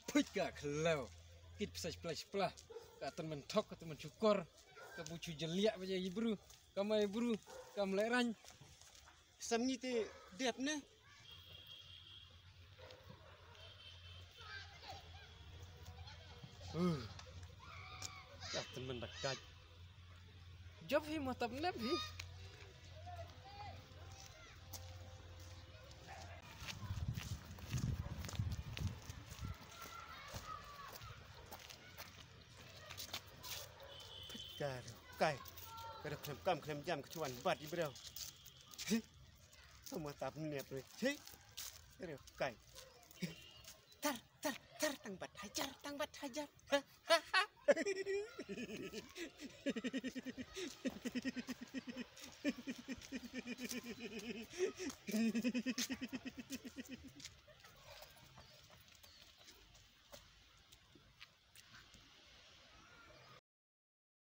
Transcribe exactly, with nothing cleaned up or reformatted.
Phuit ka khlew. Kit pisa shpla shpla. Ka tynmen thok, ka tynmen shukor. Ka bu chu jeliak ba ja i bru. Ka mai bru. Ka mlek rang. Sam ngi te dep ne. Uh. Ka tynmen da kaj. Jop hi mo tap nep hi. Ka kai. Ka da khlem kam khlem jam ka chuan bat i breu. Hi. Mo tap nep re. Hi. Ka da kai. Tar, tar, tar, tang bat hajar, tang bat hajar. Ha, ha, ha.